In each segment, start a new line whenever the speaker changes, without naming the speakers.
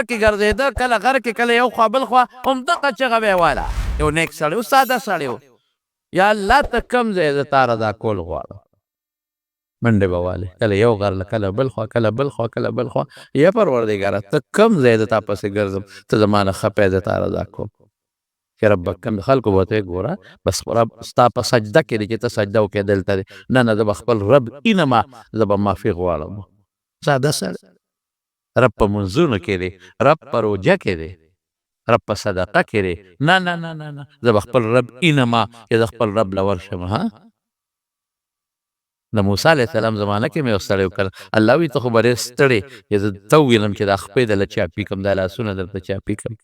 غر کې ګرځېده، کله غر کې، کله یو خوا بل خوا، همدغه چغه به یې ویله. یو نیک سړی و، ساده سړی و. یا الله ته کوم ځای زه تا رضا کول غواړم. منډې به والې، کله یو غر له، کله بل خوا، کله بل خوا، کله بل خوا. یا پروردګاره ته کوم ځای زه تا پسې ګرځم، ته زما نه خپه یې، زه تا رضا کوم. چې رب کوم خلکو به ورته ګوره بس رب ستا په سجده کې دی چې ته سجده وکړې دلته دی. نه نه، زه به خپل رب اینمه، زه به معافي غواړم. ساده سړی، رب په منځونو کې دی، رب په روژه کې دی، رب په صدقه کې دی. نه نه نه نه نه، زه به خپل رب اینمه چې زه خپل رب له ورشم. ها، د موسی علیه السلام زمانه کې مې یو سړی وکړ، الله وی ته خو به ډېر ستړی چې زه ته ووینم چې دا خپې درله چاپي کړم، دا لاسونه درته چاپي کړم.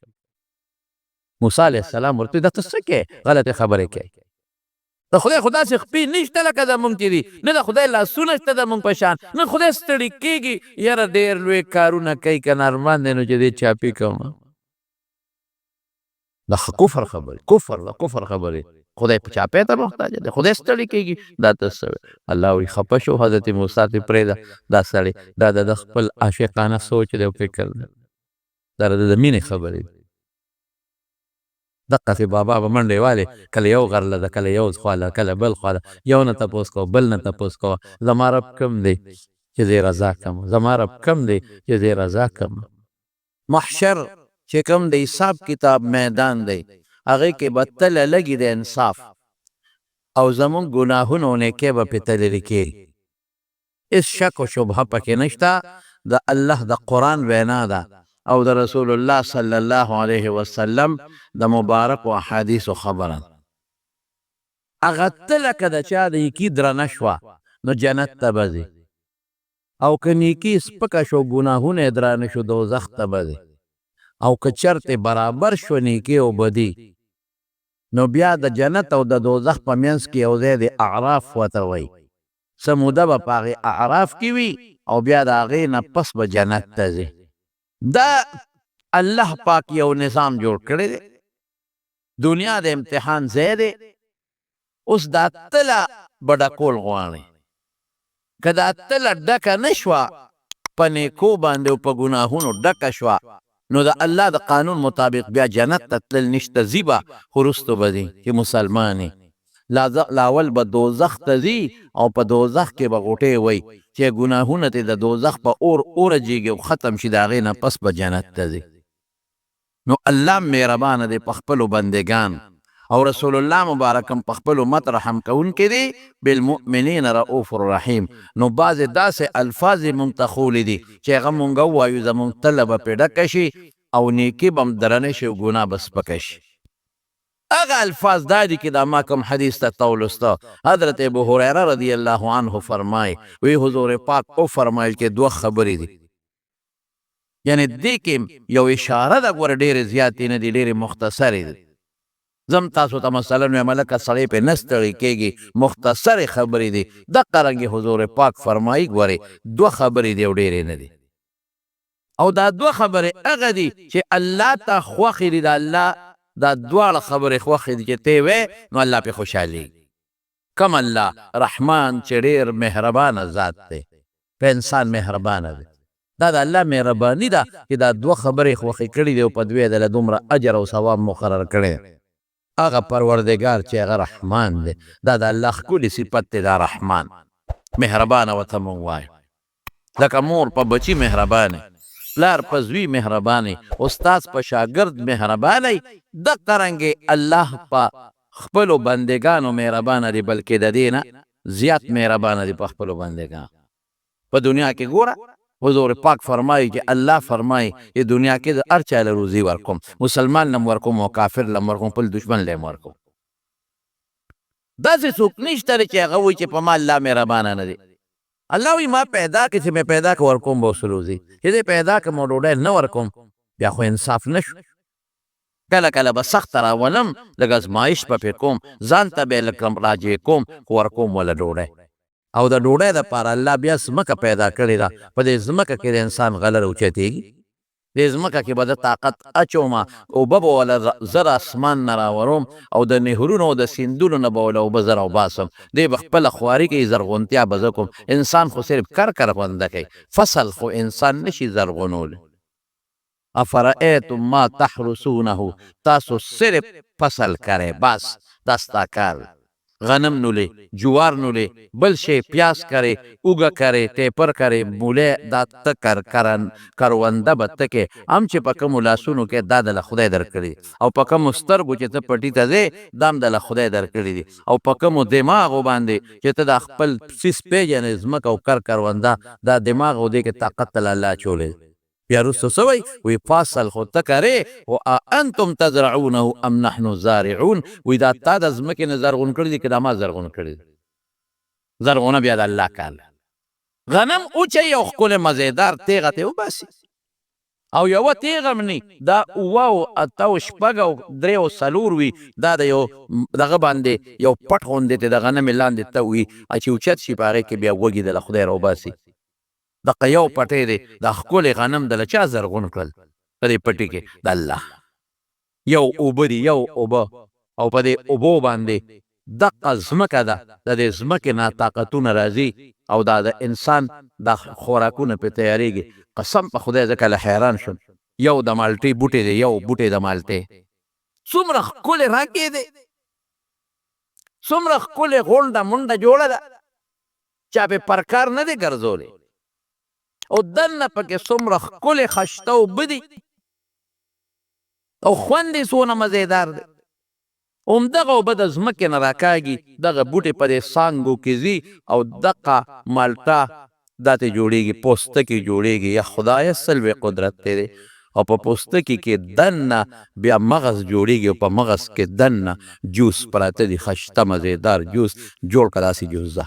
موسی علیه السلام ورته دا ته څه کوې، غلطې خبرې کوې. د خدای خو داسې خپې نشته لکه زمونږ چې دي، نه د خدای لاسونه شته زمونږ په شان، نه خدای ستړي کېږي. یاره ډېر لوی کارونه کوي، که نه ارمان دی نو چې دې چاپي کوم. د کفر خبرې، کفر د کفر خبرې. خدای په چاپې ته محتاج دی، خدای ستړي کېږي، دا ته څه وایې؟ الله وایي خفه شو حضرت موسی ته پرېږده دا سړی، دا د خپل عاشقانه سوچ دی او فکر دی، دا د مینې خبرې دي. دقسې بابا به منډې والې، کله یو غر له ده، کله یو خوا له، کله بل خوا له، یو نه تپوس کوه، بل نه تپوس کوه، زما رب کوم دی چې زه یې رضا کړم، زما رب کوم دی چې زه یې رضا کړم. محشر چې کوم د حساب کتاب میدان دی، هغې کې به تله لګي د انصاف، او زموږ ګناهونه او نیکۍ به پرې تللې کېږي. هېڅ شک او شبهه پکې نشته، د الله د قرآن وینا ده او د رسول الله صلی الله علیه وسلم د مبارکو احادیثو خبره ده. هغه تله که د چا نیکي درنه شوه نو جنت ته به ځي، او که نیکي سپکه شوه ګناهونه یې درانه شو دوزخ ته به ځي، او که چرته برابر شوه نیکي او بدي نو بیا د جنت او د دوزخ په منځ کې یو ځای دی، اعراف ورته وایي. څه موده به په هغې اعراف کې وي او بیا د هغې نه پس به جنت ته ځي. دا الله پاک یو نظام جوړ کړی دی، دنیا د امتحان ځای دی. اوس دا تله به ډکول غواړي، که دا تله ډکه نه شوه په نیکو باندې او په ګناهونو ډکه شوه نو د الله د قانون مطابق بیا جنت ته تلل نشته. ځي به خو وروسته به ځي چې مسلمان یې، لاول به دوزخ ته ځي او په دوزخ کې به غوټې وایي چې ګناهونه ترې د دوزخ په اور اورجیږي او ختم شي، د هغې نه پس به جنت ته ځي. نو الله مهربانه دی په خپلو بندګان او رسول الله مبارک هم په خپل امت رحم کوونکی دی، بالمؤمنین رؤوف الرحیم. نو بعضې داسې الفاظ یې مونږ ته ښولي دي چې هغه مونږ ووایو زمونږ تله به پرې ډکه شي او نیکي به هم درنه شي او ګناه به سپکه شي. هغه الفاظ دا دي چې دا ما کوم حدیث ته تولسته، حضرت ابو هریره رضی الله عنه فرمای وی حضور پاک او فرمایل چې دوه خبرې دي، یعنی دې کې یو اشاره ده، ګوره ډېرې زیاتې نه دي، ډېرې مختصرې دي. زه هم تاسو ته مثلا وایم لکه سړی پرې نه ستړی کېږي، مختصرې خبرې دي. دقه رنګې حضور پاک فرمایي ګورې دوه خبرې دي او ډېرې نه دي، او دا دوه خبرې هغه دي چې الله ته خوښې دي. د الله دا دواړه خبرې خوښې دي چې ته یې وایې نو الله پرې خوشحالېږي. کوم الله رحمان چې ډېر مهربانه ذات دی، په انسان مهربانه دی. دا د الله مهرباني ده چې دا دوه خبرې خوښې کړې دي او په دوی یې دومره اجر او ثواب مقرر کړی دی. هغه پروردګار چې هغه رحمان دی، دا د الله ښکلي صفت دی، دا رحمان مهربانه ورته مونږ وایو. لکه مور په بچي مهربانه، پلار په زوی مهربانه، استاد په شاګرد مهربانه، دقه رنګې الله په خپلو بندګانو مهربانه دی، بلکې د دې نه زیات مهربانه دی په خپلو بندګانو. په دنیا کې ګوره حضور پاک فرمایي چې الله فرمایي چې دنیا کې زه هر چا له روزي ورکوم، مسلمان له هم ورکوم او کافر له هم ورکوم، خپل دښمن له هم ورکوم. داسې څوک نشته دی چې هغه وایي چې په ما الله مهربانه نه دی. الله وایي ما پیدا کړ، چې مې پیدا کړ ورکوم به اوس روزي، چې زه پیدا کړم او ډوډۍ نه ورکوم بیا خو انصاف نه شو. کله کله به سخته راولم، لږ ازمایش به پرې کوم، ځان ته به یې لږ راجع کوم، خو ورکوم وله ډوډۍ. او د ډوډۍ لپاره الله بیا ځمکه پیدا کړې ده، په دې ځمکه کې د انسان غله راوچتېږي، دې ځمکه کې به زه طاقت اچوم، اوبه به وله زه د اسمان نه راوروم او د نهرونو او د سیندونو نه به وله اوبه زه راوباسم، دی به خپله خواري کوي، زرغونتیا به زه کوم. انسان خو صرف کر کرونده کوي، فصل خو انسان نشي زرغونولی. افرأیتم ما تحرثونه، تاسو صرف فصل کرئ، بس دا ستا کار دی. غنم نولې، جوار نولې، بل شی، پیاز کرې، اوږه کرې، ټیپر کرې، مولې، دا ته کر، کرن کرونده به ته کې، هم چې په کومو لاسونو کې دا د له خدای درکړي، او په کومو سترګو چې ته پټي ته ځې دا هم د له خدای درکړي دي، او په کومو دماغو باندې چې ته دا خپل څیز پېژنې، ځمکه او کر کرونده، دا دماغ او دې کې طاقت ته الله اچولی دی. بیا وروسته څه وایي؟ وایي فصل خو ته کرې، خو أأنتم تزرعونه ام نحن الزارعون، وایي دا تا د ځمکې نه زرغون کړي دي که دا ما زرغون کړي دي؟ زرغونه بیا د الله کار دی. غنم اوچوي او ښکلی مزیدار تیغه ترې وباسي، او یوه تیغه هم نی، دا اووه او اته او شپږ او درې او څلور وي، دا د یو دغه باندې یو پټ غوندې ته د غنمې لاندې ته وي، چې اوچت شي په هغې کې بیا وږي د له خدای راوباسي. دغه یو پټی دی، دا ښکلی غنم د له چا زرغون کړل په دې پټي کې؟ د الله. یو اوبه دي، یو اوبه، او په دې اوبو باندې دقه ځمکه ده، د دې ځمکې نه طاقتونه راځي او دا د انسان دا خوراکونه پرې تیارېږي. قسم په خدای زه کله حیران شوم، یو د مالټې بوټی دی، یو بوټی د مالټې څومره ښکلی رنګ یې دی، څومره ښکلې غونډه مونډه جوړه ده، چا پې پرکار نه دی ګرځولی، او دننه پکې څومره ښکلې خشته اوبه دي، او خوند یې څونه مزیدار دی. همدغه اوبه د ځمکې نه راکاږي، دغه بوټی په دې څانګو کې ځي او دقه مالټه دا ترې جوړېږي، پوستکی جوړېږي. یا خدایه څه لوی قدرت دی. او په پوستکي کې دننه بیا مغز جوړېږي، او په مغز کې دننه جوس پراته دي، خشته مزیدار جوس جوړ کړه، داسې جوس ده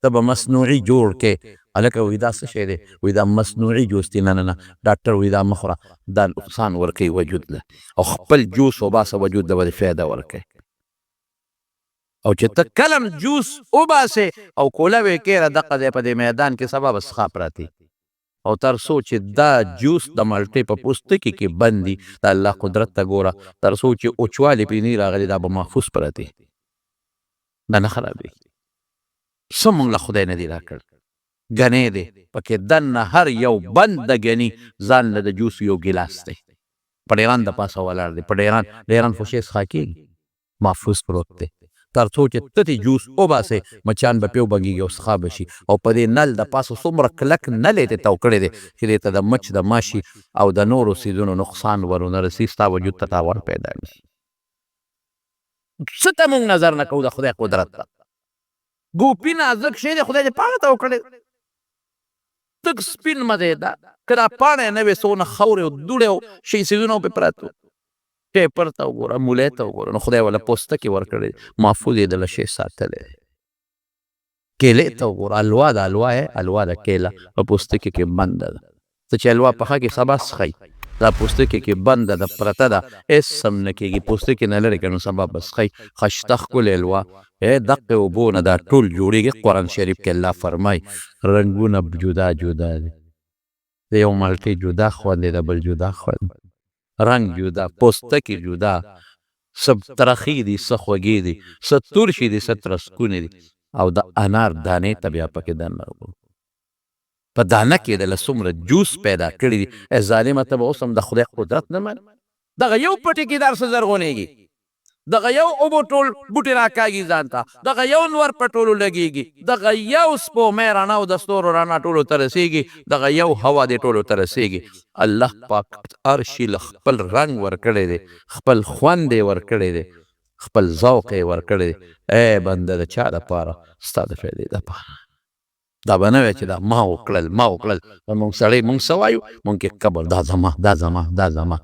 ته به مصنوعي جوړ کې. هلکه وایي دا څه شی دی؟ وایي دا مصنوعي جوس دی. نه نه نه، ډاکټر وایي دا مه خوره، دا نقصان ورکوي وجود له، او خپل جوس وباسه، وجود له به دې فایده ورکوي. او چې ته کله هم جوس وباسې او کوله وې کېره دقه ځای په دې میدان کې سبا به څښا پراته، او تر څو چې دا جوس د مالټې په پوستکي کې بند دي، د الله قدرت ته ګوره، تر څو چې اوچوالی پرې نه راغلی دا به محفوظ پراته، دا نه خرابېږي. څه مونږ له خدای نه دی راکړ، ګنې دی پکې دننه هر یو بند د ګني ځان له د جوس یو ګیلاس دی، په ډیران د پاسه ولاړ دی، په ډیران، ډیران خو شی څښا کېږي، محفوظ پروت دی، تر څو چې ته ترې جوس وباسې مچان به پرې وبنګېږي او څښا به شي. او په دې نل د پاسه څومره کلک نل یې ترې تاو کړی دی چې دې ته د مچ د ماشي او د نورو څیزونو نقصان ورونه رسي، ستا وجود ته تاوان پیدا نه شي. څه ته مونږ نظر نه کوو د خدای قدرت ته. ګوپي نازک شی دی، خدای دې پاڼه ته وکړی، تک سپین مزیدار، که دا پاڼه یې نه وې څونه خاورې او دوړې او شی څیزونه پرې پراته وو. ټیپر ته وګوره، مولۍ ته وګوره، نو خدای وله پوستکی ورکړی، محفوظ یې د له شی ساتلی دی. کیلې ته وګوره، الوا ده، الوا یې، الوا ده، کیله په پوستکي کې بنده ده، ته چې الوا پخه کې سبا څښئ، دا پوستکي کې بنده ده، پرته ده، هېڅ هم نه کېږي، پوستکي نه لرې کړه نو سبا به څښئ، خشته ښکلې الوا، ای دقې اوبو نه دا ټول جوړېږي. قرآن شریف کې الله فرمایي رنګونه جدا جدا دي، د یو مالټې جدا خوند دی، د بل جدا خوند، رنګ جدا، پوستکی جدا، څه ترخې دي، څه خوږې دي، څه ترشې دي، څه ترسکونې دي، او د انار دانې ته بیا پکې دننه وګوره، په دانه کې د له څومره جوس پیدا کړي دي. ای ظالمه، ته به اوس هم د خدای قدرت نه منې؟ دغه یو پټي کې دا هر څه زرغونېږي، دغه یو اوبو ټول بوټي راکاږي ځان ته، دغه یو نور په ټولو لګېږي، دغه یو سپوږمۍ رڼا او د ستورو رڼا ټولو ته رسېږي، دغه یو هوا دې ټولو ته رسېږي. الله پاک هر شي له خپل رنګ ورکړی دی، خپل خوند یې ورکړی دی، خپل ذوق یې ورکړی دی. ای بنده، د چا دپاره؟ ستا د فایدې دپاره. دا به نه وایې چې دا ما وکړل، ما وکړل. مونږ سړی مونږ څه وایو؟ مونږ کې کبر، دا زما، دا زما، دا زما،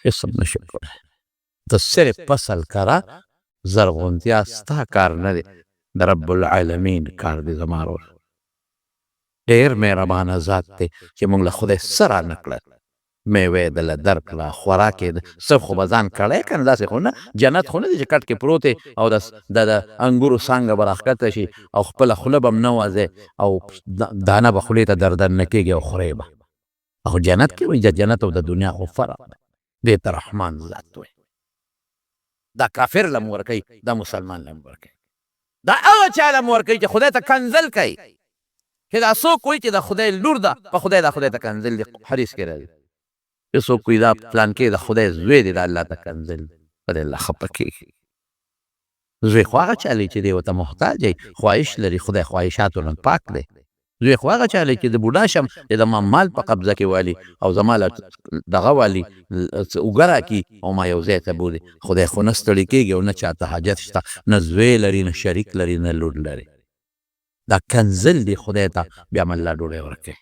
هېڅ هم نشي کولی. ته صرف فصل کره، زرغونتیا ستا کار نه دی، د رب العالمین کار دی. زما ورور ډېر مهربانه ذات دی چې مونږ له خدای څه رانه کړل، میوه یې دله درکړه، خوراک یې څه خو به ځان کړی که نه، داسې خو نه، جنت خو نه دی چې کټ کې پروت او د انګورو څانګه به راښکته شي او خپله خوله به هم نه وځی او دانه به خولې ته دردن نه کېږي او خورې به. خو جنت کې وایي، د جنت او د دنیا خو فرق دی، دې ته رحمان ذات وایي. دا کافر له هم ورکوي، دا مسلمان له هم ورکوي، دا هغه چا له هم ورکوي چې خدای ته کنځل کوي، چې دا څوک وایي چې د خدای لور ده، په خدای دا خدای ته کنځل دي. حدیث کې راځي. چې څوک وایي دا پلانکی د خدای زوی دی، دا الله ته کنځل دي، په دې الله خفه کېږي. زوی خو هغه چا لري چې دی ورته محتاج دی، خواهش لري، خدای خواهشاتو نه پاک دی. زوی خو هغه چا لري چې د بوډا شم چې د ما مال په قبضه کې والي او زما له دغه والي اوږه راکړي او ما یو ځای ته بوځي. خدای خو نه ستړي کېږي او نه چاته حاجت شته، نه زوی لري، نه شریک لري، نه لور لري. دا کنځل دي خدای ته، بیا هم الله ډوډۍ ورکوي،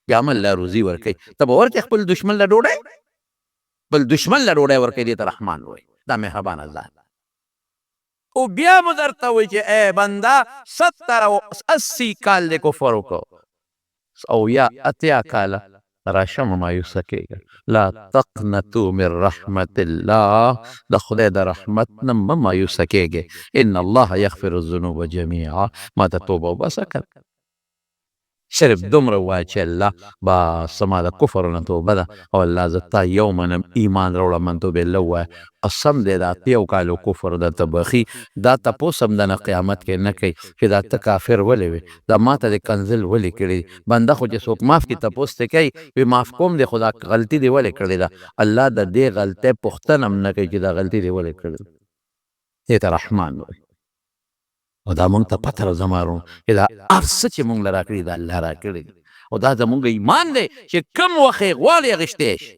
بیا هم الله روزي ورکوي. ته به ورکړې خپل دښمن له ډوډۍ، خپل دښمن له ډوډۍ ورکوي، دې ته رحمان وایي، دا مهربانه ذات. او بیا مو درته وایي چې ای بنده 70 او 80 کال دې کفر وکړو او یا 80 کاله راشه مه مایوسه کېږه. لا تقنطوا من رحمت الله، د خدای د رحمت نه مه مایوسه کېږئ. ان الله یغفر الذنوب جمیعا، ما ته توبه وباسه که صرف دومره ووایه چې الله بس زما د کفر نه توبه ده او الله زه تا یو منم ایمان راوړم منتو بالله ووایه، قسم دی د 80 کالو کفر درته بخي. دا تپوس هم درنه قیامت کې نه کوي چې دا ته کافر ولې وې، دا ماته دې کنځل ولې کړي دي. بنده خو چې څوک معاف کړي تپوس ترې کوي وي معاف کوم دې خو دا غلطي دې ولې کړې ده. الله د دې غلطۍ پوښتنه هم نه کوي چې دا غلطي دې ولې کړې ده. دې ته رحمان وایي. او دا مونږ ته پته ده زما وروڼو چې دا هر څه چې مونږ له راکړي دا الله راکړي دي او دا زمونږ ایمان دی چې کوم وخت یې غواړي اخیستی شي،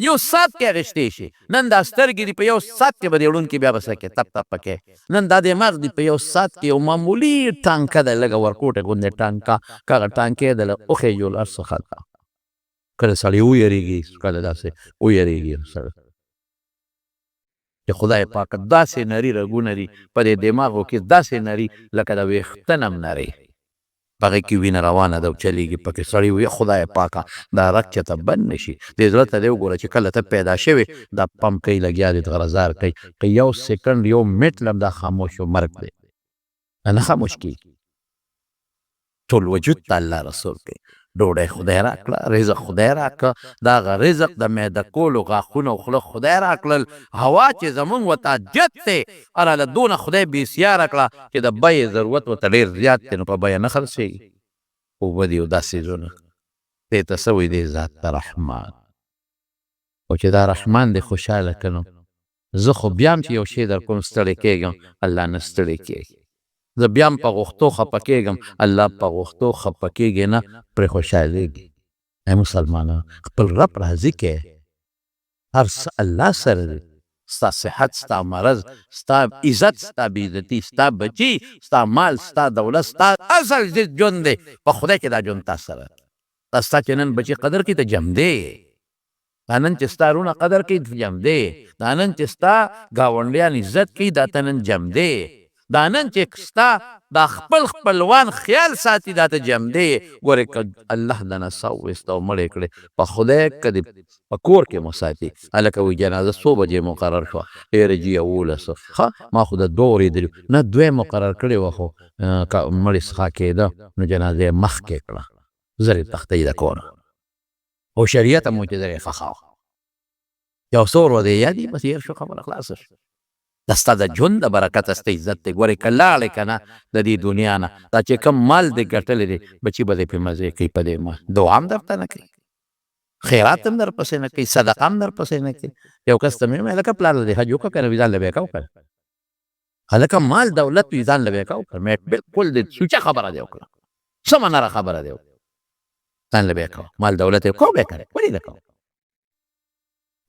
یو ساعت کې اخیستی شي. نن دا سترګې دي په یو ساعت کې به دې ړوند کړي، بیا به څه کې تپ تپ پکې. نن دا دماغ دي په یو ساعت کې یو معمولي ټانکه ده، لږه ورکوټه غوندې ټانکه، که هغه ټانکې ده له وخېژول هر څه ختم. کله سړی ویریږي، کله داسې ویریږي سړی چې خدای پاک داسې نري رګونه دي په دې دماغو کې، داسې نري لکه د ویښتن هم نری، په هغې کې وینه روانه ده او چلېږي پکې. سړی وایي خدای پاکه دا رګ چېرته بند نه شي. دې زړه ته دې وګوره چې کله ته پیدا شوې دا پمپ کوي لګیا دی غرزار کوي، که یو سیکنډ یو منټ لم دا خاموش شو مرګ دی، دا نه خاموش کېږي. ټول وجود ته الله رسول کوي، ډوډۍ خدای راکړه، رزق خدای راکړه، دا غ رزق د میده کولو غاښونه او خوله خدای راکړل، هوا چې زمونږ ورته حاجت دی راله دونه خدای بې سیاره کړه چې د بیې ضرورت ورته ډېر زیات دی، نو په بیه نه خرڅېږي. اوبه دي او دا څیزونه دې ته څه وایي؟ دې ذات ته رحمان. او چې دا رحمان دې خوشحاله کړه، نو زه خو بیا هم چې یو شی در کوم ستړی کېږم، الله نه ستړی کېږي. زه بیا هم په غوښتو خفه کېږم، الله په غوښتو خفه کېږي نه، پرې خوشحالېږي. ای مسلمانان خپل رب راضي کړئ، هر څه الله سره دي، ستا صحت، ستا مرض، ستا عزت، ستا بې عزتي، ستا بچي، ستا مال، ستا دولت، ستا اصل ژوند دی په خدای کې دا ژوند تا سره دی. دا ستا چې نن بچي قدر کوي ته جمدې یې، دا نن چې ستا وروڼه قدر کوي ته جمدې یې، دا نن چې ستا ګاونډیان عزت کوي دا ته نن جمدې یې، دا نن چې ستا دا خپل خپلوان خیال ساتي دا ته جمدې یې. ګورې که الله درنه ساه وویسته او مړ یې کړې په خدای که دې په کور کې مو ساتي. هلکه وایي جنازه څو بجې مقرر شوه؟ ډېره جي 11. ښه ما خو د دوه اورېدلي وو، نه دوه یې مقرر کړې وه، خو که مړی څخه کېده نو جنازه یې مخکې کړه، زرې تختۍ د کوره او شریعت هم چې زرې ښخه وه. یو څو ورځې یادې بس هېر شو، خبره خلاصه شوه. دا ستا د ژوند د برکته ستا عزت دی. ګورې که لاړې که نه د دې دنیا نه، دا چې کوم مال دې ګټلی دی بچي به دې پرې مزې کوي، په دې مال دعا هم درته نه کوي، خیرات هم درپسې نه کوي، صدقه هم درپسې نه کوي. یو کس ته مې وویل هلکه پلار له دې حج وکړه که نه وي ځان له به یې کوه که نه، هلکه مال دولت وي ځان له به یې کوه که نه. مې بلکل دې سوچه خبره دې وکړه، سمه نره خبره دې وکړه، ځان له به یې کوه، مال دولت یې کوه به یې که نه، ولې نه کوه؟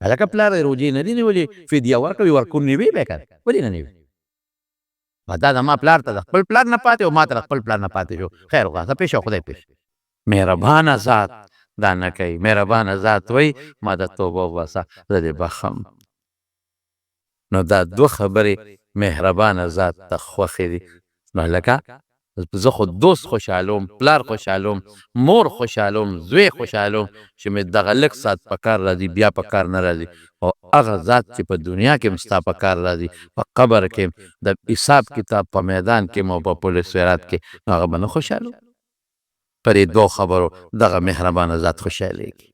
هلکه پلار یې روژې نه دي نیولې، فدیه ورکوي، ورکون نیوي به یې که نه، ولې نه نیوي؟ دا د ما پلار ته د خپل پلار نه پاتې او ما ته د خپل پلار نه پاتې شو. خیر وکړه، ته پېښ او خدای پېښ. مهربانه ذات دا نه کوي، مهربانه ذات وایي ما ته توبه وباسه زه دې بخښم. نو دا دوه خبرې مهربانه ذات ته خوښې دي. نو هلکه زه خو دوست خوشحالوم، پلار خوشحالوم، مور خوشحالوم، زوی خوشحالوم چې مې دغه لږ ساعت په کار راځي بیا په کار نه راځي. او هغه ذات چې په دنیا کې هم ستا په کار راځي، په قبر کې هم، د حساب کتاب په میدان کې هم او په پل صراط کې، نو هغه به نه خوشحالوم؟ په دې دوو خبرو دغه مهربانه ذات خوشحالېږي.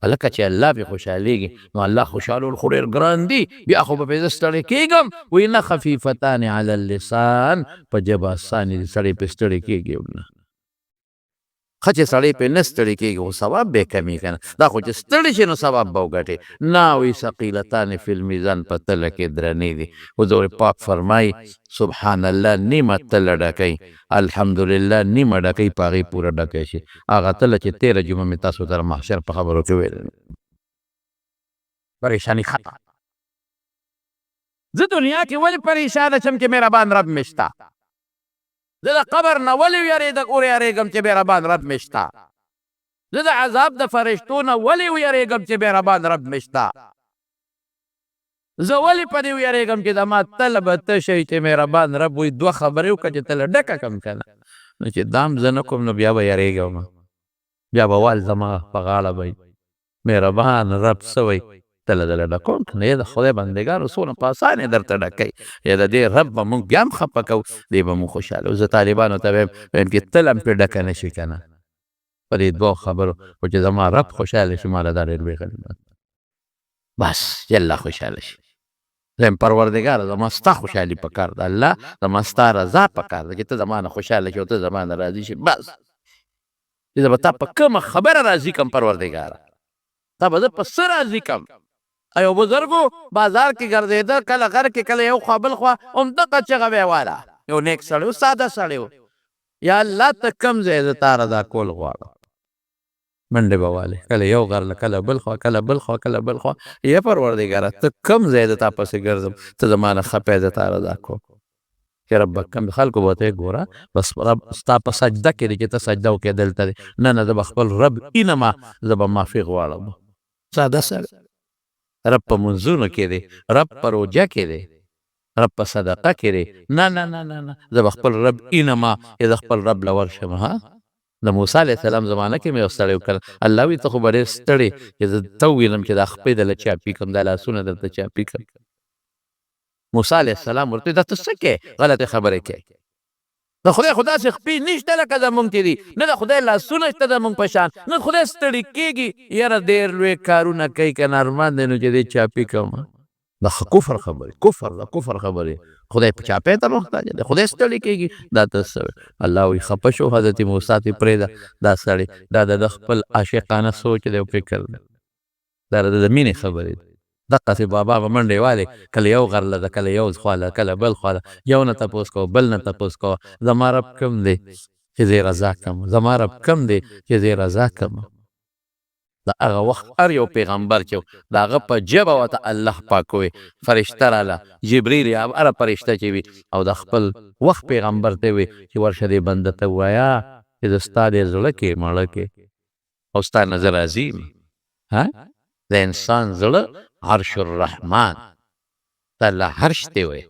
هلکه چې الله پې خوشحالېږي نو الله خوشحالول خو ډېر ګران دي، بیا خو به پې زه ستړی کېږم. وایي نه، خفیفتان علی اللسان، په ژبه اسانې دي، سړی پې ستړی کېږي هم نه. ښه چې سړی پرې نه ستړي کېږي خو ثواب به یې کمېږي که نه، دا خو چې ستړي شي نو ثواب به وګټې. نه وایي ثقیلتان فی المیزان په تله کې درنې دي. حضور پاک فرمایي سبحان الله نیمه تله ډکوي، الحمدلله نیمه ډکوي، په هغې پوره ډکه شي. هغه تله چې تېره جمعه مې تاسو ته د محشر په خبرو کې ویلې. پریشانی ختم. زه دنیا کې ولې پریشانه شم چې مهربان رب مې شته؟ زه د قبر نه ولې ویرېږم چې مهربان رب مې شته؟ زه د عذاب د فرشتو نه ولې ویرېږم چې مهربان رب مې شته؟ زه ولې په دې ویرېږم چې زما تله به تشه وي چې مهربان رب وایي دوه خبرې وکړه چې تله ډکه کړم که نه؟ نو چې دا هم زه نه کوم نو بیا به یریږم، بیا به وال زما په غاړه به وي. مهربان رب څه وایي؟ تله دله ډکوم که نه؟ د خدای بندګانو څونه په اسانه درته ډکوي. یا د دې رب به موږ بیا هم خفه کوو، دې به موږ خوشحاله. زه طالبانو ته وایم، وایم چې تله هم پرې ډکه نه شي که نه په دې دوو خبرو، خو چې زما رب خوشحاله شي ماله دا ډېر لوی غنیمت. بس چې الله خوشحاله شي. زه پروردګار زما ستا خوشحالي پکار ده، الله زما ستا رضا پکار ده چې ته زما نه خوشحاله شې او ته زما نه راضي شې. بس چې زه به تا په کومه خبره راضي کړم پروردګاره، تا به زه په څه راضي کړم؟ یو بزرګو بازار کې ګرځېده، کله غر کې کله یو خوا بل خوا، همدغه چغه به یې واله. یو نیک سړی و، ساده سړی و، یا الله ته کوم ځای زه تا رضا کول غواړم. منډې به والې، کله یو غر له کله بل خوا، کله بل خوا، کله بل خوا. یا پروردګاره ته کوم ځای زه تا پسې ګرځم، ته زما نه خفه یې، زه تا رضا کوم. چې رب کوم خلکو به ورته ګوره بس رب ستا په سجده کې دی چې ته سجده وکړې دلته دی. نه نه، زه به خپل رب اینم، زه به معافي غواړم. ساده سړی، رب په منځونو کې دی، رب په روژه کې دی، رب په صدقه کې دی. نه نه نه نه نه، زه به خپل رب اینم، یا زه خپل رب له ورشم. ها د موسی علیه السلام زمانه کې مې یو سړی وکړ، الله وی ته خو به ډېر ستړی چې زه ته ووینم چې دا خپې درله چاپي کړم، دا لاسونه درته چاپي کړم. موسی علیه السلام ورته دا ته څه کوې، غلطې خبرې کوې؟ د خدای خو داسې خپې نشته لکه زمونږ چې دي، نه د خدای لاسونه شته زمونږ په شان، نه خدای ستړي کېږي. یاره ډېر لوی کارونه کوي که نه ارمان دی نو چې دې چاپي کوم. د کفر خبرې، کفر د کفر خبرې، خدای په چاپې ته محتاج دی، خدای ستړي کېږي، دا ته څه؟ الله وایي خفه شو حضرت موسی ته پرېږده دا سړی، دا د خپل عاشقانه سوچ دی او فکر دی، دا د مینې خبرې دي. دقسې بابا به منډې والې، کله یو غر له ده، کله یو خوا له، کله بل خوا له، یو نه تپوس کوه، بل نه تپوس کوه، زما رب کوم دی چې زه یې رضا کړم، زما رب کوم دی چې زه یې رضا کړم. د هغه وخت هر یو پیغمبر چې د هغه په ژبه ورته الله پاک ووي، فرشته راله، جبریل یا هره فرشته چې وي، او د خپل وخت پیغمبر ته وي چې ورشه دې بنده ته ووایه چې زه ستا دې زړه کې مړه کې او ستا نه زه راضي یم. ها د انسان زړه عرش الرحمن د الله عرش دی وایي.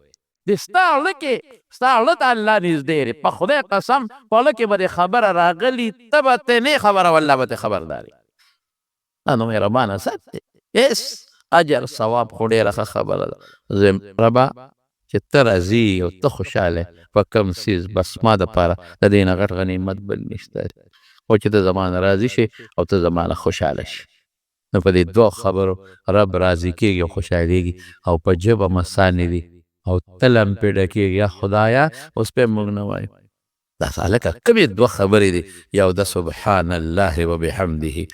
د ستا زړه کې ستا زړه د الله نږدې دی، په خدای قسم په زړه کې به دې خبره راغلي، ته به ترې نه خبره والله به ترې خبردار یې. دا نو مهربانه ذات دی، هېڅ اجر ثواب خو ډېره ښه خبره ده. زه ربه چې ته راضي او ته خوشحاله په کوم څیز، بس ما دپاره د دې نه غټ غنیمت بل نشته دی، خو چې ته زما نه راضي شې او ته زما نه خوشحاله شې. نو په دې دوو خبرو رب راضي کېږي او خوشحالېږي، او په ژبه مسانې دي او تل هم پرې ډکېږي. یا خدایه اوس پرې موږ نه وایو. دا هلکه کومې دوه خبرې دي؟ یو د سبحان الله وبحمده،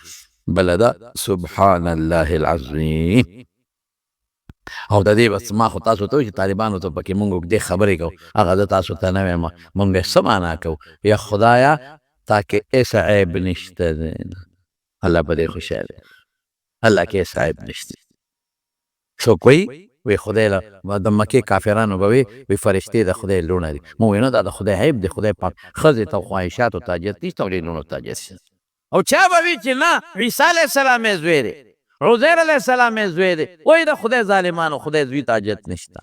بله ده سبحان الله العظیم. او د دې بس ما خو تاسو ته چې طالبانو ته پکې مونږ اوږدې خبرې کوو، هغه زه تاسو ته نه وایم، مونږ یې څه معنا کوو؟ یا خدایه تا کې هېڅ عیب نشته دی، الله په دې خوشحاله، الله کې هېڅ عیب نشته. څوک وایي وی خدای له د مکې کافرانو به وي وی فرشتې د خدای لوڼه دي، مونږ وایو نه دا د خدای عیب دی، خدای پاک ښځې ته او خواهشاتو ته حاجت نشته او دې لوڼو ته حاجت شته. او چا به وي چې نه عیسی علیه السلام یې زوی دی، عزیر علیه السلام یې زوی دی، وایي د خدای ظالمانو خدای زوی ته حاجت نشته.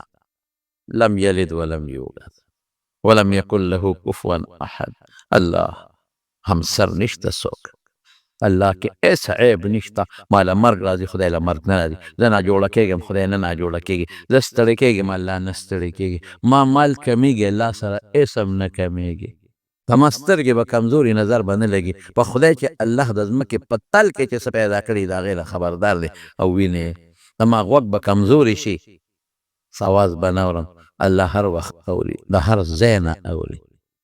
لم یلد ولم یولد ولم یکن له کفوا احد. الله همسر نشته څوک، الله کې هېڅ عیب نشته. ما له مرګ راځي، خدای له مرګ نه راځي. زه ناجوړه کېږم، خدای نه ناجوړه کېږي. زه ستړی کېږم، الله نه ستړی کېږي. ما مال کمېږي، الله سره هېڅ هم نه کمېږي. زما سترګې به کمزوري، نظر به نه لګي، په خدای چې الله د ځمکې په تل کې چې څه پیدا کړي د هغې نه خبردار دی او ویني. زما غوږ به کمزوري شي، څه اواز به نه اورم، الله هر وخت اوري، د هر ځای نه اوري.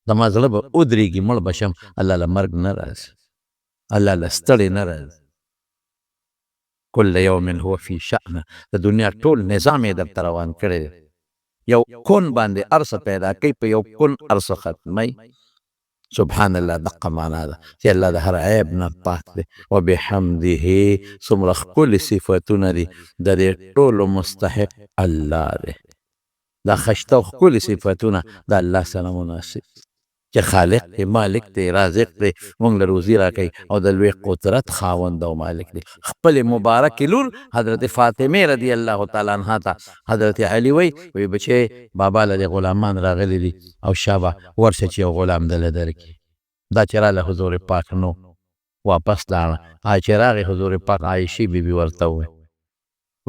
زما زړه به ودرېږي، مړ به شم. الله له مرګ نه راځي، الله له ستړې نه راځي. کل یوم هو فی شأن، د دنیا ټول نظام یې درته روان کړی دی. یو کون باندې هر څه پیدا کوي، په یو کون هر څه ختموي. سبحان الله، دقه معنا ده چې الله د هر عیب نه پاک دی. وبحمده، څومره ښکلي صفتونه دي، د دې ټولو مستحق الله دی. دا ښایسته او ښکلي صفتونه د الله سره مناسب چې خالق دی، مالک دی، رازق دی، مونږ له روزي راکوي او د لوی قدرت خاوند او مالک دی. خپلې مبارکې لور حضرت فاطمې رضی الله تعالی عنها ته حضرت علي وایي، وایي بچې بابا له دې غلامان راغلي دي او شابه ورشه چې یو غلام دله درکړي. دا چې راله حضور پاک نو واپس لاړه، هغه چې راغی حضور پاک عایشې بي بي ورته وویل،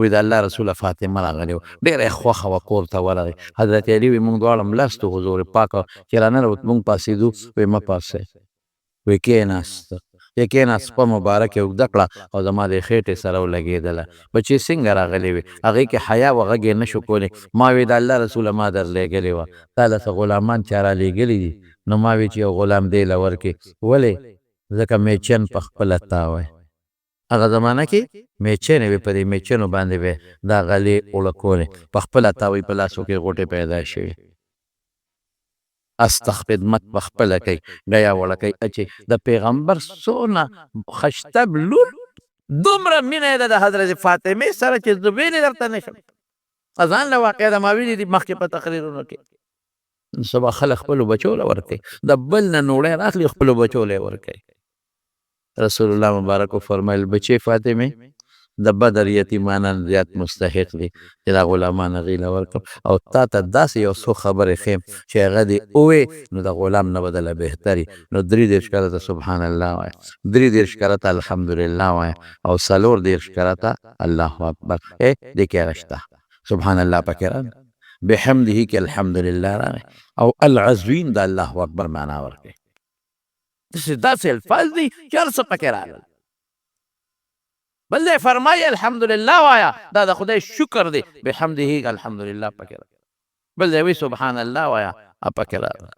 وی د الله رسوله فاطمه راغلې وه، ډېره یې خوښه وه، کور ته ورغی. حضرت علي وی مونږ دواړه ملاستو، حضور پاک چې راننوت مونږ پاڅېدو، وی مه پاڅئ، وی کېناست. چې کېناست پښه مبارک یې اوږده کړه او زما د خېټې سره ولګېدله. بچې څنګه راغلې وې؟ هغې کې حیا وه، غږ یې نه شو کولی. ما وی د الله رسوله ما درلېږلې وه، تا له څه غلامان چا رالېږلي دي؟ نو ما وی چې یو غلام دې له ورکړې. ولې؟ ځکه میچن په خپله تا وای. هغه زمانه کې میچنې وې، په دې میچنو باندې به دا غلې اوړه کولې، په خپله تاوی په لاسو کې غوټې پیدا شوې. استه خدمت په خپله کوي، ګیا وړه کوي. چې د پیغمبر څونه خشته لور، دومره مینه یې ده د حضرت فاطمې سره چې زه ویلې درته نه شم. ځان له واقعه ده، ما ویلي دي مخکې په تقریرونو کې. نن سبا خلک خپلو بچو له ورکوي، د بل نه نوړی راخلي خپلو بچو له یې ورکوي. رسول الله مبارک وفرمایل، بچې فاطمې، د بدر یتیمانان زیات مستحق دي چې دا غلامان هغوی له ورکړم، او تا ته داسې یو څو خبرې ښیم چې هغه دې ووې نو د غلام نه به دله بهتر وي. نو 33 کرته سبحان الله وایه، 33 کرته الحمدلله وایه او 34 کرته الله اکبر. ای دې کې هغه شته، سبحان الله پکې راغی، بحمده کې الحمدلله راغی، او العظیم د الله اکبر معنا ورکوي. داسې داسې الفاظ دي چې هر څه پکې راغلل. بل ځای فرمایي الحمدلله وایه، دا د خدای شکر دی، بحمده الحمدلله پکې راغلی. بل ځای وایي سبحان الله وایه، پکې راغلی.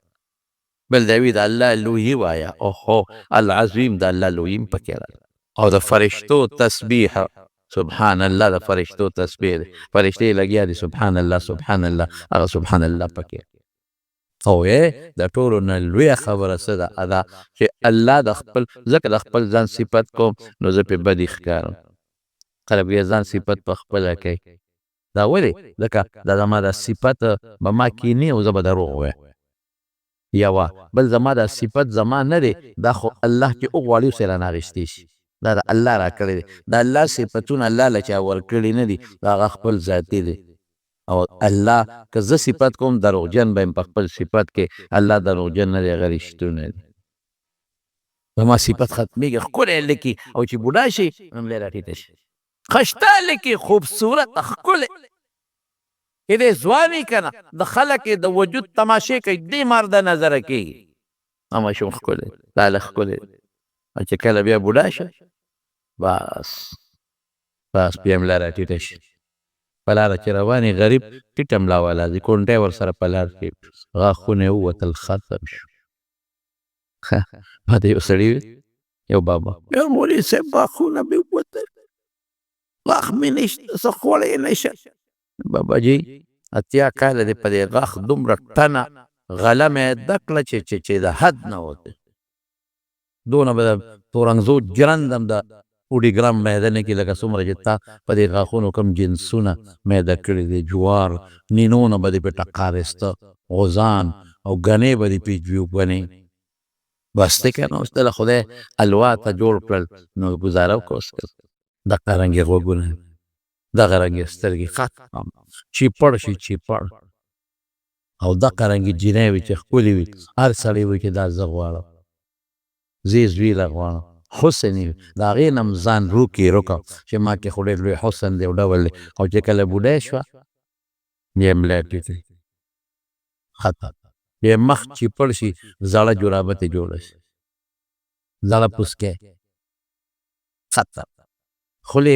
بل ځای وایي د الله لویي وایه، اوهو العظیم د الله لویي هم پکې راغلی. او د فرشتو تسبیح، سبحان الله د فرشتو تسبیح دی، فرشتې لګیا دي سبحان الله سبحان الله، هغه سبحان الله پکې. او د ټولو نه لویه خبره څه ده؟ ادا چې الله د خپل، ځکه د خپل ځان صفت کوم نو زه پې بدي ښکارم. خلک بیا ځان صفت په خپله کوي، دا ولې؟ ځکه دا زما دا صفت به ما کینې او زه به دروغ وایم. یوه بل زما دا صفت زما نه دی، دا خو الله چې وغواړي اوس یې رانه اخیستی شي، دا د الله راکړی دی. د الله صفتونه الله له چا ورکړي نه دي، دا هغه خپل ذاتي دی. او الله که زه صفت کوم دروغجن به یم په خپل صفت کې، الله دروغجن نه دی، هغه رښتونی دی. زما صفت ختمېږي، ښکلی لیکي، او چې بوډا شي نو ملا راټیټه شي. ښایسته لیکي، خوبصورته ښکلی چې دی ځوان وي که نه، د خلک یې د وجود تماشې کوي، دې مار د نظره کېږي، دا ماشوم ښکلی، دا هلک ښکلی دی. او چې کله بیا بوډا شي بس بس بیا ملا راټیټه شي. په لاره چې روان یې غریب ټیټه ملا والا ځي، کونډی ورسره په لار کې غاښونه یې ووتل، ختم شو. ما ته یو سړي ویل، یو بابا، یو مولوي صاحب غاښونه مې ووتل، غاښ مې نشته، څه خوړی نه شم. بابا جي 80 کاله دې په دې غاښ دومره ټنه غله میده کړه چې چې د حد نه وتې، دونه به د تورنګزو جرند هم د اوډي ګرام میده نه کړي لکه څومره چې تا په دې غاښونو کوم جنسونه میده کړي دي. جوار نینونه به دې پې ټقار ایسته، غوزان او ګنې به دې پې جوړ ګنې بس دی که نه. اوس دله خدای الوا ته جوړ کړل نو ګزاره وکړه. اوس دقه رنګې غوږونه، دغه رنګې سترګې، ختم چیپړ شي چیپړ. او دقه رنګې جینۍ وي چې ښکلې وي، هر سړی وي چې دا زه غواړم، زه یې زوی له غواړم. حسن یې د هغې نه هم ځان روکي روکه چې ما کې خو ډېر لوی حسن دی او ډول دی. او چې کله بوډۍ شوه بیا یې ملا ټیټه ختم، بیا مخ چیپړ شي، زړه جرابه ترې جوړه شي، زړه پوسکی ختم، خولې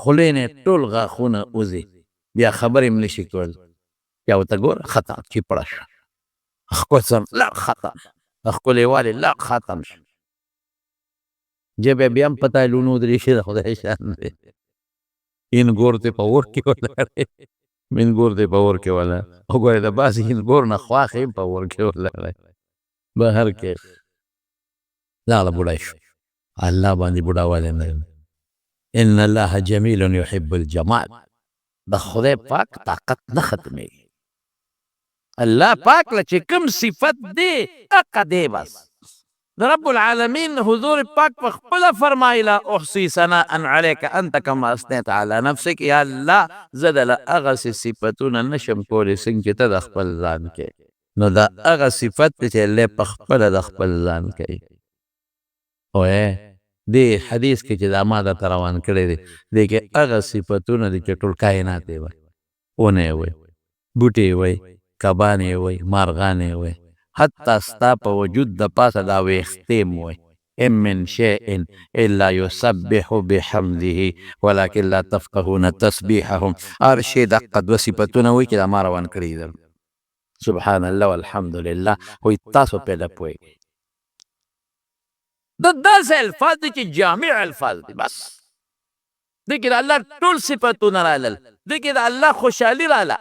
خولې نه ټول غاښونه وځي، بیا خبرې هم نشي کولی. بیا ورته ګوره ختم چیپړه شوه. حسن لا ختم، ښکلیوالی لا ختم شو. ژبه بیا هم په تایلونو درې شي، د خدای شان دی. اینګور ته په اور کې ولاړ، اینګور ته په اور کې ولاړ، وګوره د بعضې اینګور نه خواښې هم په اور کې ولاړ. بهر کې لاړه بوډۍ شو، الله باندې بوډاوالی نه. ان الله جمیل یحب الجمال. د خدای پاک طاقت نه ختمېږي. الله پاک له چې کوم صفت دی هغه دی بس. د رب العالمین حضور پاک په خپله فرمایله احصي ثناء علیک انت کما اثنیت علی نفسک. یا الله زه د له هغسې صفتونه نشم کولی څنګه چې ته د خپل ځان کې. نو دا هغه صفت دی چې الله په خپله د خپل ځان کوي. وایې دې حدیث کې چې دا ما درته روان کړی دی، دې کې هغه صفتونه دي چې ټول کاینات یې وایي، ونه یې وایي، بوټي یې وایي، کبان یې وایي، مارغان یې وایي، حتی ستا په وجود د پاسه دا ویښتې هم وایي. ان من شیء الا یسبح بحمده ولکن لا تفقهون تسبیحهم. هر شی دقه دوه صفتونه وایي چې دا ما روان کړي دي. سبحان الله والحمد لله. وایي تاسو پرې نه پوهېږئ. دا داسې الفاظ دي چې جامع الفاظ دي. بس دې کې د الله ټول صفتونه رالل، دې کې د الله خوشحالي راله،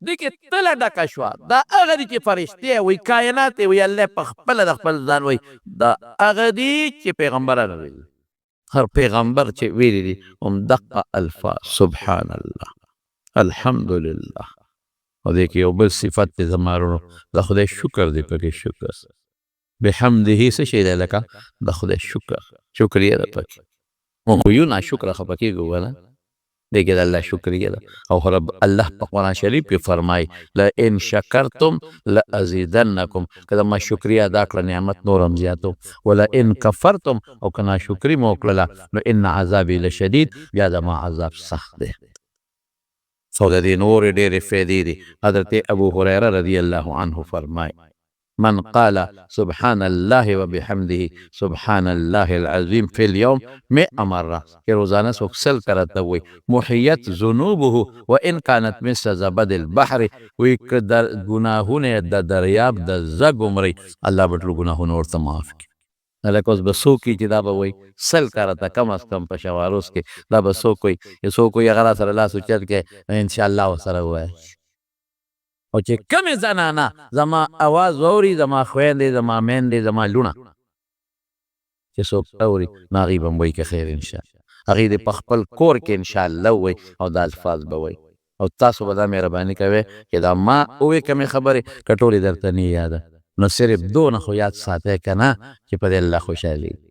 دې کې تله ډکه شوه. دا هغه دي چې فرشتې وایي، کاینات یې وایي، الله په خپله د خپل ځان وایي. دا هغه دي چې پیغمبرانو ویلي، هر پیغمبر چې ویلي دي هم دقه الفاظ، سبحان الله الحمد لله. او دې کې یو بل صفت دی زما وروڼو، د خدای شکر دی پکې. شکر بحمده څه شی دی؟ لکه د خدای شکر، شکریه ده پکې. مونږ خو یو ناشکره خفه کېږو که نه، دې کې د الله شکریه ده. او رب الله په قرآن شریف کې فرمایي لئن شکرتم لأزیدنکم، که د ما شکریه ادا کړه نعمت نور هم زیاتو، ولئن کفرتم، او که ناشکري مو وکړله نو ان عذابي لشدید، بیا د ما عذاب سخت دی. او د دې نورې ډېرې فایدې دي. حضرت ابو هریره رضی الله عنه فرمایي من قال سبحان الله وبحمده سبحان الله العظیم فی اليوم 100 مره، چې روزانه څوک 100 کرته وایي، محیت ذنوبه وان كانت مثل زبد البحر، وایي که د ګناهونه یې د دریاب د زګ عمري، الله به ټول ګناهونه ورته معاف کړي. لکه اوس به څوک وي چې دا به وایي 100 کرته کم از کم په شواروز کې، دا به څوک وایي چې څوک وایي هغه را سره لاس اوچت کړي انشاءالله ورسره ووایي. او چې کومې زنانه زما اواز واوري، زما خویندې، زما میندې، زما لوڼه چې څوک اوري، نو هغوی به هم وایي که خیر انشاءالله. هغوی دې په خپل کور کې انشاءالله ووایي او دا الفاظ به وایي. او تاسو به دا مهرباني کوئ چې دا ما ووې کومې خبرې که ټولې درته نه یاده، نو صرف دونه خو یاد ساتئ که نه چې په دې الله خوشحالېږي،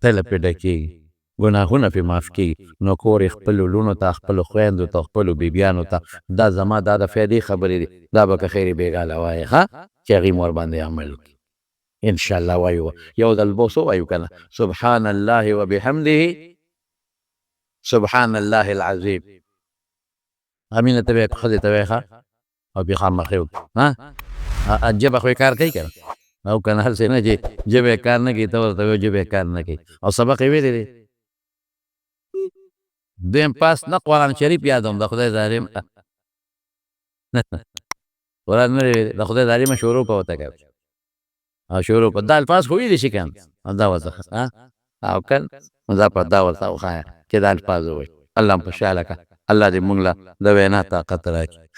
تله پرې ډکېږي، ګناهونه پرې معاف کېږي. نو کور یې خپلو لوڼو ته، خپلو خویندو ته، خپلو بیبیانو ته دا زما دا د فایدې خبرې دي، دا به که خیر یې بېګا له وایې ښه چې هغوی هم ورباندې عمل وکړي انشاءالله. وایو یو ځل به اوس ووایو که نه، سبحان الله وبحمده سبحان الله العظیم. امینه ته به ښځې ته وایې ښه او بیا خامخا وکړي. ها ژبه خو یې کار کوي که نه؟ او که نه هسې نه چې ژبه یې کار نه کوي، ته ورته وایې ژبه یې کار نه کوي. او سبق یې ویلی دی، دویم پاس نه قرآن شریف یادوم، د خدای ظالم قرآن نه دی، د خدای ظالمه شروع کوه ته کوه او شروع کوه. دا الفاظ خو ویلی شي که نه؟ دا ورته او که نه دا په دا ورته وښایه چې دا الفاظ ووایي. الله هم خوشحاله کړه، الله دې موږ له د وینا طاقت راکړي.